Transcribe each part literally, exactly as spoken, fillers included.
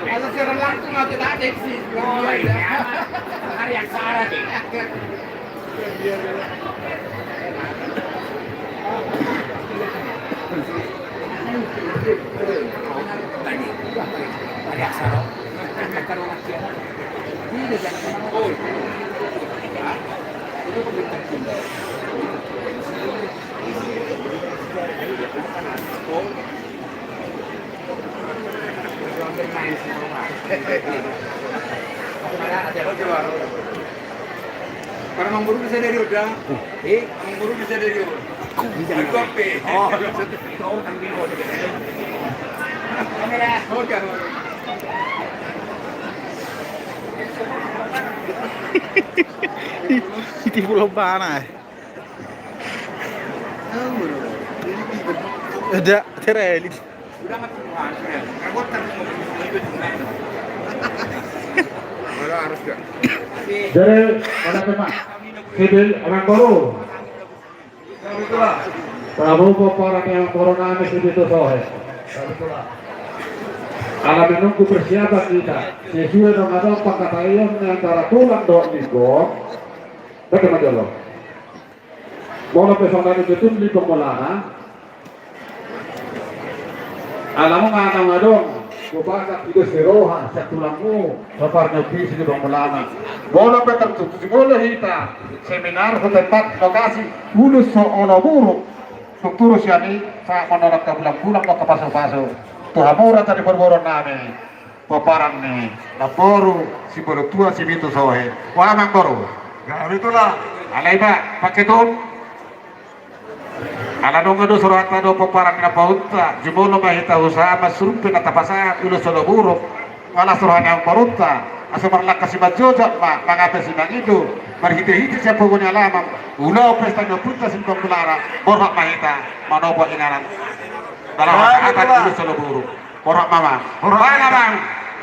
Kalau siaran langsung aja tak ada sih. Oh, iya. Hari Aksara nih. Para mangguru bisa dari udah. Eh, mangguru bisa dari udah. Aku apa? Oh. Udah. Di, di Pulau Bana. Ada tereli. Jadi, pada tema, sibil, orang baru. Prabowo, para yang corona ini sudah selesai. Ala menunggu persiapan kita, sesuai dengan apa kata Ion antara tulang dohot lingkong. Bagaimana, Jolo? Molo pe songon i tutu Lingkong Mulana. Ala muna adong, adong, hupasahat tu dos ni roha sian tulangmu, so parnobis Lingkong Mulana. Molo pe tartutup, molo hita seminar, tu tempat lokasi, ulos so olo buruk, tung turu sian i, sahat manorang ka bulan-bulan, maka pasu-pasu. Tu hamu ra tadi parboru nami. Pomparan ni namboru, simbolo tua, simintu sohe. Ua amang boru. Gabe tulang. Alai ba, pake tum. Ala nunga do so rohanta do pomparan ni namborunta, jumolo ma hita usaha ma surumpe na tapasahat ulos so olo buruk. Ala so roha ni amang borunta, asa marlangka simanjojak ma, mangape simangido, marhite-hite sian pogu ni alaman, ulaon pesta ni ompunta Simbang Belara, borhat ma hita, manopo inganan. Dalam hata ulos so olo buruk. Borhat ma, Amang. Borhat ma, Amang.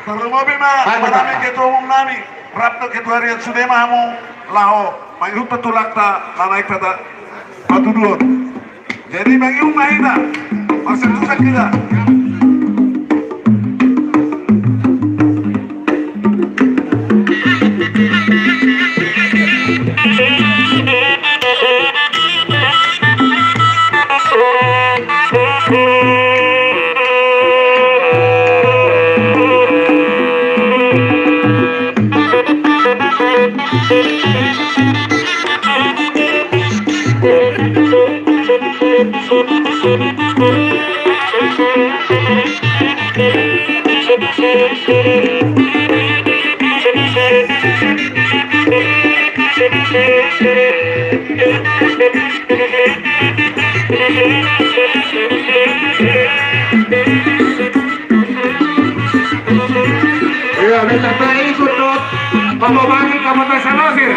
Tarlumobi ma, Amang, Amang. Ketua Umum nami, rap do ketua harian, sude ma hamu laho mangihut tulangta na naeng patuduhon. Jadi mangihut ma hita. Marsiantusan hita. Iya, minta ikut dong. Kamu bagi, kamu tak salah sih.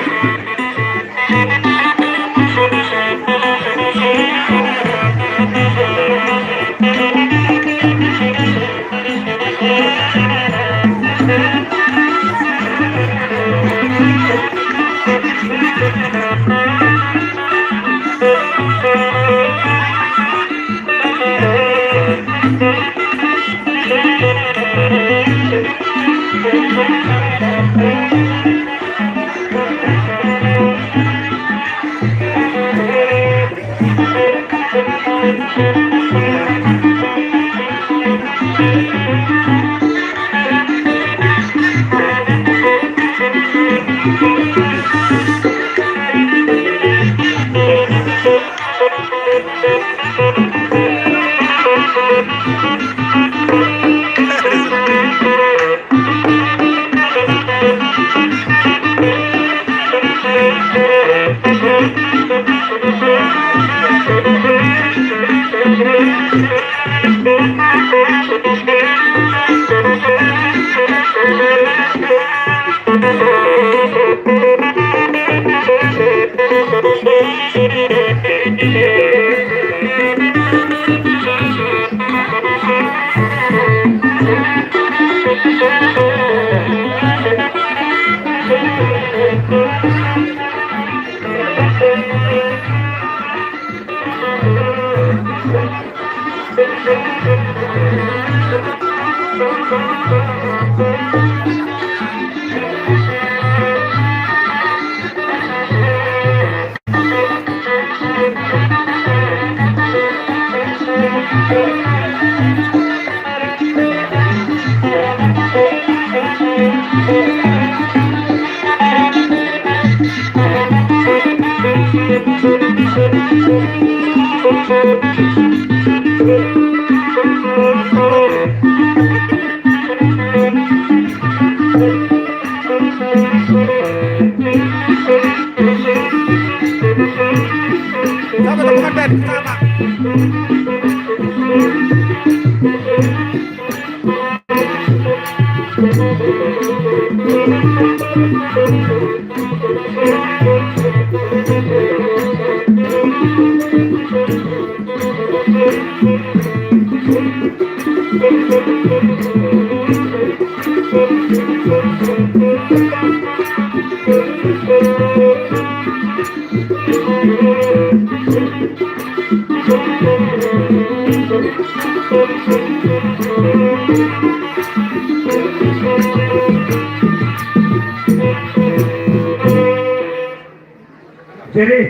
Jadi,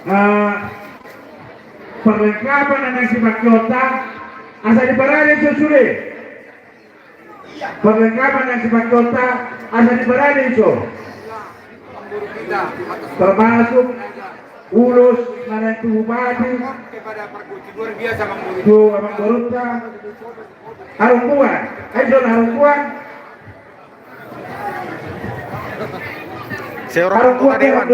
eh, perlengkapan na naeng sipake on, asa diparade jo sude. Perlengkapan na naeng sipake on, asa diparade jo. Termasuk ulos na naeng tu bupati, tu amangborunta. Harungkuan, ayo jo harungkuan. Seorang harungkuan, dia, Wan.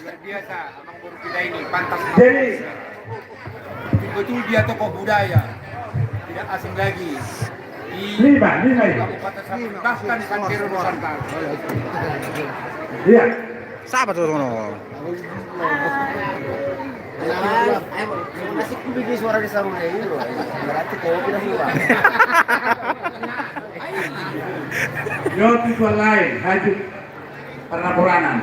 Luar biasa, Amangboru kita ini, pantas. Jadi, betul dia tokoh budaya, tidak asing lagi di lima, lima ini. Kabupaten Sampang, bahkan di Santero Nusantara. Iya. Siapa tuh sono? Nah, ayo, masih ku bikin suara di sarung ini, bro. Berarti kopi dah murah. Yo, tujuan lain, lanjut. Pernaporanan.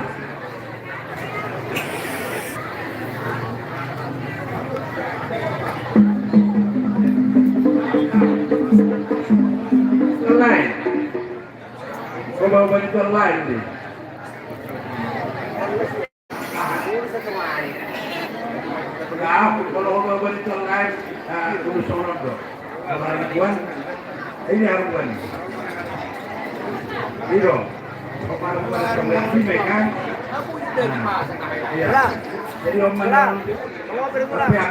Lain. Kau bawa baju lain, deh. Nah, kalau udah beritahu lain, nah, udah seorang tuh. Kalau ada kuan, ini harus kuan. Ini dong. Kalau pada kuan, kan? Nah, iya. Jadi, om menang. Apa, apa?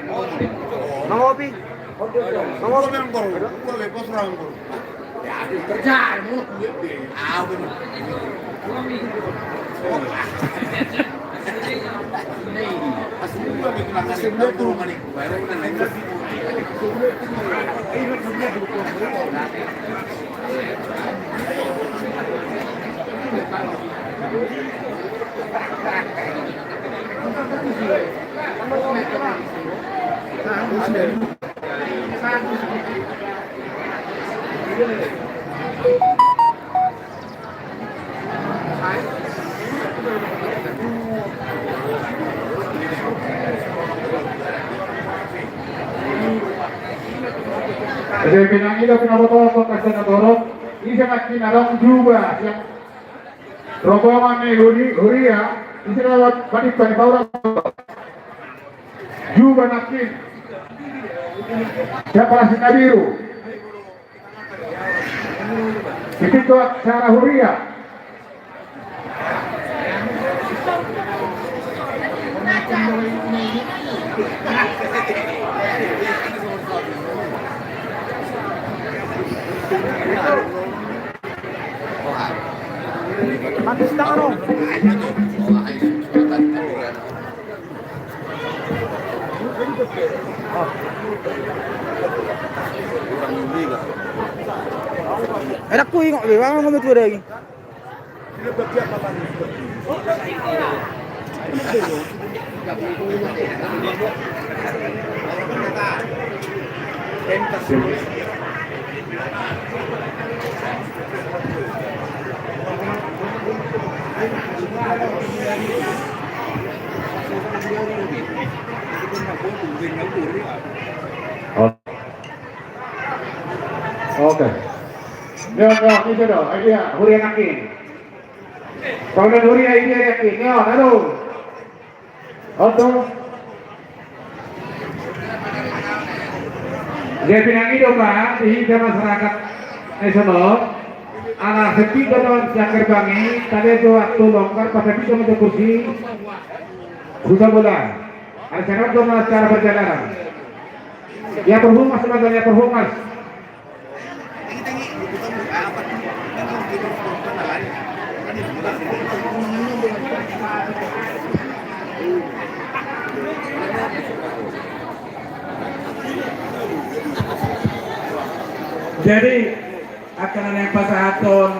Mengopi. Mengopi. Jadi, pinangido pinabotohon tu angka na torop, ise nangkin adong juba sian rombongan ni huri-, huria, ise lewat Padippa ni Paura. Juba nangkin. Siapa si Nabiru? Di pintu acara huria. Mati si tangan, oh. Enak ku ingok be, bang, ngomong tu lagi. Oke. Yo, yo, ise do, ai dia, huria nangkin. Songon huria, ai dia nangkin. Yo, halo. Oto. Jadi nang i do ma di hita masyarakat nasional. Ala sepi do ma sian gerbang i, tadi tu waktu longgar, pada bisa menjadi kursi. Sudah bola. Ada syarat do ma acara perjalanan. Ya, perhumas, sebentar, ya, perhumas. Jadi, akan ada yang pasahaton